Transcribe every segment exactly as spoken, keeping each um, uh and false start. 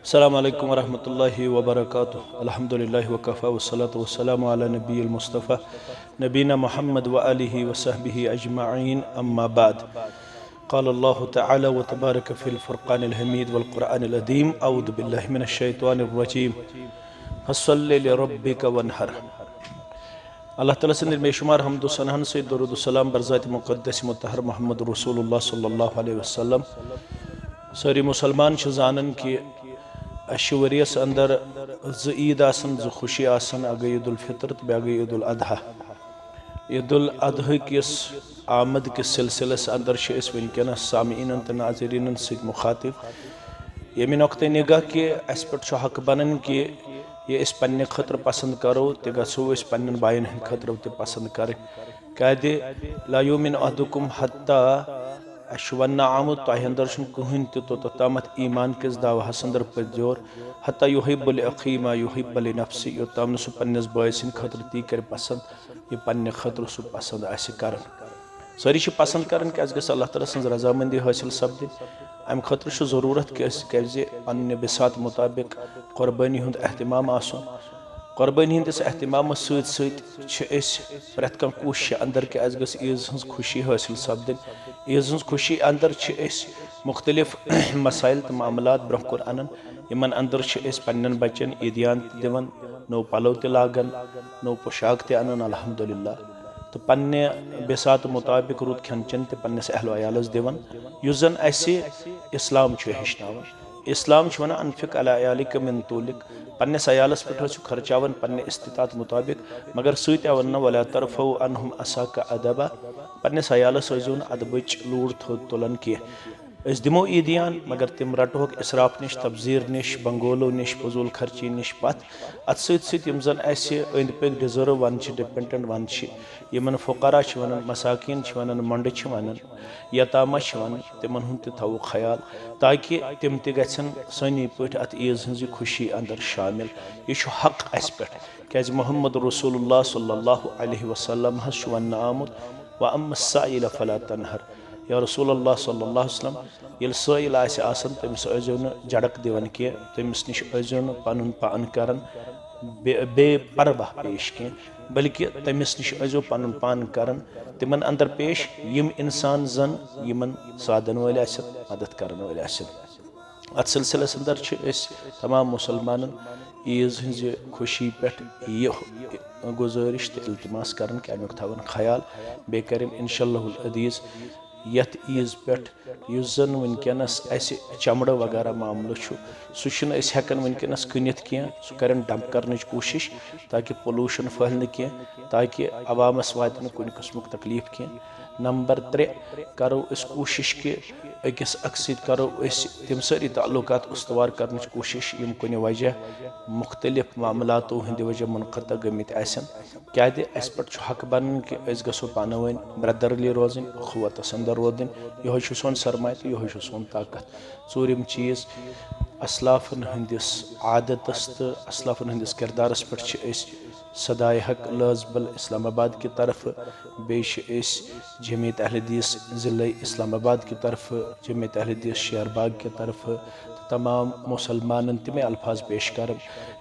السلام عليكم ورحمة الله وبركاته. الحمد لله وكفى والصلاة والسلام على نبي المصطفى نبينا محمد وآله وصحبه أجمعين. أما بعد. قال الله تعالى وتبارك في الفرقان الحميد والقرآن العظيم: أعوذ بالله من الشيطان الرجيم. فصل لربك وانحر. اللہ تعالیٰ سٕنٛدِ بے شمار حمد و ثناہن سۭتۍ درود و سلام بر ذات مقدس مطہر محمد رسول اللہ صلی اللہ علیہ وسلم۔ سٲری مُسلمان چھِ زانان کہِ اَسہِ چھِ ؤریَس اندر زٕ عیٖد آسان، زٕ خوشی آسان، اَکھ گٔے عید الفطر تہٕ بیٛاکھ گٔے عید الاضحیٰ۔ عید الاضحیٰ کِس آمد کِس سلسلس اندر چھِ أسۍ وٕنکیٚنَس سامعیٖنَن تہٕ ناظریٖنَن سۭتۍ مخاطب، ییٚمہِ نقطہٕ نگاہ کہِ اَسہِ پٮ۪ٹھ چھُ حق بنان کہِ یہِ أسۍ پننہِ خٲطرٕ پسند کرو، تہِ گژھو أسۍ پننٮ۪ن باین ہٕنٛدِ خٲطرٕ تہِ پسند کرٕنۍ۔ کیازِ، لا یؤمن احدکم حتی، اَسہِ چھُ وننہٕ آمُت، تۄہہِ اندر چھُنہٕ کٕہٕنۍ تہِ توٚتتھ تامتھ ایمان کِس دعوہس اندر پٔتۍ زیور، حتی یحب لأخیہ ما یحب لنفسہ، یوٚت تام نہٕ سُہ پننِس بٲے سٕنٛدِ خٲطرٕ تی کرِ پسند، یہِ پننہِ خٲطرٕ سُہ پسند آسہِ کران۔ سٲری چھِ پسند کران، کیازِ گژھِ اللہ تعالیٰ سٕنٛز رضامندی حٲصِل سپدٕنۍ۔ امہِ خٲطرٕ چھُ ضروٗرت کہِ أسۍ گژھِ پننہِ بساط مطابق قۄربٲنی ہُنٛد اہتمام آسُن۔ قۄربٲنی ہٕنٛدِس اہتمامس سۭتۍ سۭتۍ چھِ أسۍ پرٛٮ۪تھ کانٛہہ کوٗشش اندر کہِ اَسہِ گٔژھ عیٖز ہٕنٛز خوشی حٲصِل سپدٕنۍ۔ عیٖز ہٕنٛز خوشی اندر چھِ أسۍ مُختٔلِف مسائل تہٕ معاملات برٛونٛہہ کُن انان، یِمن اندر چھِ أسۍ پننٮ۪ن بچن عیٖدیان تہِ دِوان، نوٚو پلو تہِ لاگان، نوٚو پوشاک تہِ انان، الحمدللہ، تہٕ پننہِ بساط مطابق رُت کھٮ۪ن چٮ۪ن تہِ پننِس اہل و عیالس دِوان، یُس زن اسہِ اسلام چھُ ہیٚچھناوان۔ اسلام چھُ ونان، انفق علی عیالک من طولک، پننِس عیالس پٮ۪ٹھ ٲسِو خرچاوان پننہِ استطاعت مطابق، مگر سۭتۍ آو وننہٕ، ولا ترفعوا عنہم عصاک ادبا، پننِس عیالس ٲسۍزیو نہٕ ادبٕچ لوٗر تھوٚد تُلان کینٛہہ۔ أسۍ دِمو عیٖدیان، مگر تِم رٹہوکھ اسراف نِش، تبذیر نِش، بنگولو نِش، فضوٗل خرچی نِش پتھ۔ اتھ سۭتۍ سۭتۍ یِم زن اسہِ أنٛدۍ پٔکۍ ڈیزرو ونان چھِ، ڈپینڈنٹ ونان چھِ، یِمن فقرا چھِ ونان، مساکین چھِ ونان، مۄنڈٕ چھِ ونان، یتامہ چھِ ونان، تِمن ہُنٛد تہِ تھاوو خیال، تاکہِ تِم تہِ گژھن سٲنی پٲٹھۍ اتھ عیٖز ہٕنٛزِ خوشی اندر شٲمِل۔ یہِ چھُ حق اسہِ پٮ۪ٹھ، کیازِ محمد رسول اللہ صلی اللہ علیہ وسلم حظ چھُ وننہٕ آمُت، واما السائل فلا تنہر۔ یا رسول اللہ صلی اللہ علیہ وسلم، ییٚلہِ سٲیِل آسہِ آسان، تٔمِس ٲسۍزیو نہٕ جھڑک دِوان کینٛہہ، تٔمِس نِش ٲسۍزیو نہٕ پنُن پان کران بے، بے پرواہ پیش کینٛہہ، بلکہِ تٔمِس نِش ٲسۍزیو پنُن پان کران تِمن اندر پیش، یِم انسان زن یِمن سادن وٲلۍ آسن، مدد کرن وٲلۍ آسن۔ اتھ سلسلس اندر چھِ أسۍ تمام مسلمانن عیٖز ہٕنٛزِ خوشی پٮ۪ٹھ یہِ گُزٲرِش تہٕ التماس کران کہِ امیُک تھاوان خیال، بیٚیہِ کرن انشاء اللہ العزیز یتھ عیٖز پٮ۪ٹھ یُس زن وٕنکیٚنس اسہِ چمڑٕ وغیرہ معاملہٕ چھُ، سُہ چھِنہٕ أسۍ ہٮ۪کان وٕنکیٚنس کٕنِتھ کینٛہہ، سُہ کرن ڈمپ کرنٕچ کوٗشِش تاکہِ پولوشن پھٔہلہِ نہٕ کینٛہہ، تاکہِ عوامس واتہِ نہٕ کُنہِ قٕسمُک تکلیف کینٛہہ۔ نمبر ترٛےٚ، کرو أسۍ کوٗشِش کہِ أکِس اکھ سۭتۍ کرو أسۍ تِم سٲری تعلقات استوار کرنٕچ کوٗشِش یِم کُنہِ وجہ مُختٔلِف معاملاتو ہٕنٛدِ وجہ منقطع گٔمٕتۍ آسن۔ کیٛازِ اَسہِ پٮ۪ٹھ چھُ حق بنان کہِ أسۍ گژھو پانہٕ ؤنۍ برٛدرلی روزٕنۍ، اخوتس اندر روزٕنۍ۔ یِہوٚے چھُ سون سرمایہِ تہٕ یِہوٚے چھُ سون طاقت۔ ژوٗرِم چیٖز، اسلافن ہٕنٛدِس عادتس تہٕ اسلافن ہٕنٛدِس کردارس پٮ۪ٹھ چھِ أسۍ صدائے حق لٲزبل اسلام آباد کہِ طرفہٕ، بیٚیہِ چھِ أسۍ جمعیت اہل حدیث ضلع اسلام آباد کہِ طرفہٕ، جمعیت اہل حدیث شیر باغ کہِ طرفہٕ تہٕ تمام مسلمانن تِمے الفاظ پیش کران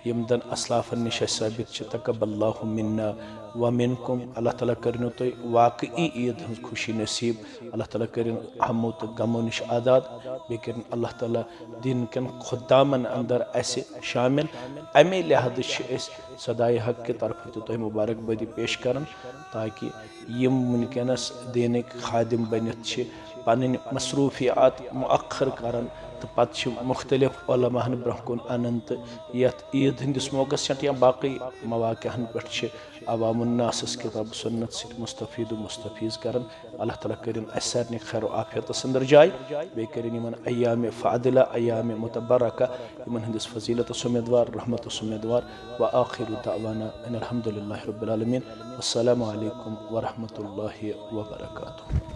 یِم زن اسلافن نِش اَسہِ ثٲبت چھِ، تقبل اللہ منا و منکم، اللہ تعالیٰ کٔرِنو تۄہہِ واقعی عیٖد ہٕنٛز خوشی نصیٖب، اللہ تعالیٰ کٔرِن ہمو تہٕ غمو نِش آزاد، بیٚیہِ کٔرِن اللہ تعالیٰ دیٖن کٮ۪ن خدامن اندر اَسہِ شٲمِل۔ اَمے لحاظہٕ چھِ أسۍ صدائے حق کہِ طرفہٕ تہِ تۄہہِ مبارک بٲدی پیش کران، تاکہِ یِم وٕنکیٚنس دیٖنٕکۍ خادم بٔنِتھ چھِ پنٕنۍ مصروفیات مؤخر کران تہٕ پتہٕ چھِ مختلف علماہن برونٛہہ کُن انان تہٕ یتھ عیٖد ہٕنٛدِس موقعس پٮ۪ٹھ یا باقٕے مواقعن پٮ۪ٹھ چھِ عوام الناسس کتاب سنت سۭتۍ مستفید و مستفیض کران۔ اللہ تعالیٰ کٔرِن اسہِ سارنٕے خیر و عافیتس اندر جاے، بیٚیہِ کٔرِن یِمن ایام فاضلہ، ایام متبرکہ، یِمن ہٕنٛدِس فضیلتس امیدوار، رحمتس امیدوار۔ وآخر دعوانا ان الحمد للہ رب العالمین۔ والسلام علیکم ورحمۃ اللہ وبرکاتہ۔